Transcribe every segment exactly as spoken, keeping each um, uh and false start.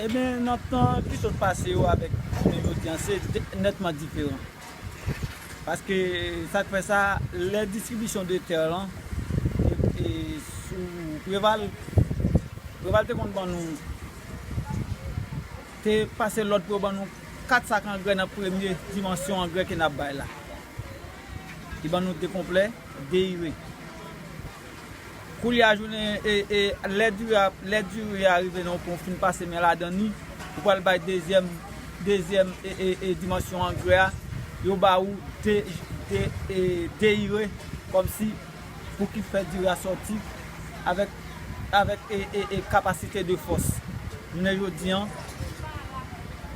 Ebyen, nan tan ki sot pase yo avèk jounen jodi an, se de- nètman diferan. Paske sa k fè sa, lè distribisyon de tè lan, e, e sou Preval, Preval te konn ban nou, te pase lòd pou yo ban nou kat sak angrè nan premye dimansyon angrè ke n ap bay la. Li ban nou de konplè, de ire. Koulye a jounen, e, e, lè diri a, lè diri a rive nan yon pwen, w fin pase men ladan li, ou pral bay dezyèm, dezyèm, e, e, e, dimansyon angrè a, yo ba ou de, de, e, de ire, kòmsi pou ki fè diri a sòti avèk, avèk, e, e, e, kapasite de fòs. Jounen jodi an,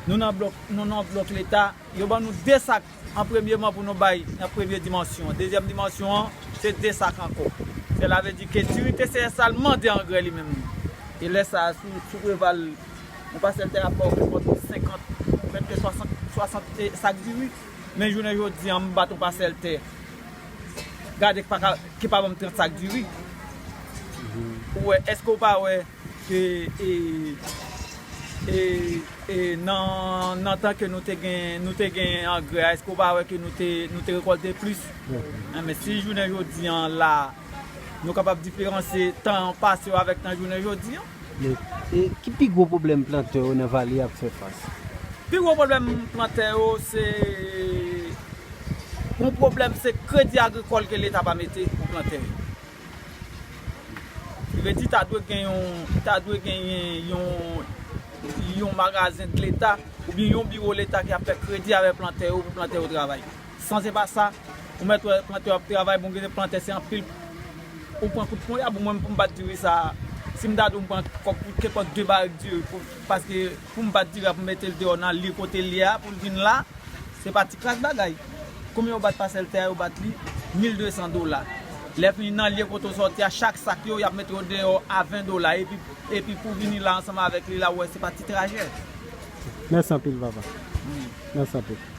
nou nan blòk, nou nan blòk Leta, yo ban nou de sak an premyeman pou nou bay nan premye dimansyon an. Dezyèm dimansyon an, se de sak ankò. Sela vle di ke diri T C S la, l mande angrè li menm. E lè sa a, sou, sou Preval, yon pasèl tè ap ba w nenpòt senkant, menm ke swasant, swasant, e, sak diri. Men jounen jodi an, m bat yon pasèl tè. Gade ki pa ka, ki pa ban m trant sak diri. Ou wè, èske w pa wè ke, e, e, e, nan, nan tan ke nou te gen, nou te gen angrè a, èske w pa wè ke nou te, nou te rekòlte plis? Enben, si jounen jodi an la, nou kapab diferansye tan pase yo avèk tan jounen jodi an. Men, e, ki pi gwo pwoblèm plantè yo nan vale ap fè fas? Pi gwo pwoblèm plantè yo, se yon pwoblèm, se kredi agrikòl ke Leta pa mete pou plantè yo. Li vle di, ta dwe gen yon, ta dwe genyen yon, yon magazen de Leta oubyen yon biwo Leta ki ap fè kredi avèk plantè yo pou plantè yo travay. San se pa sa, ou mèt wè plantè yo ap travay, bon, gen plantè se anpil, ou pran kout ponyab, ou, mwen pou m bat diri sa, si m ta di w m pran kòb pou kenpòt de barik diri, pou, paske pou m bat diri a, pou m mete l deyò nan lye kote l ye a, pou l vin la, se pa ti kras bagay. Konbyen yo bat pasèl tè a? Yo bat li mil de san dola. Lè fini nan lye kote w sòti a, chak sak yo, y ap mete yo deyò a ven dola. Epi, epi pou vini la ansanm avèk li la, w wè se pa ti trajè. Mèsi anpil, papa. Mèsi anpil.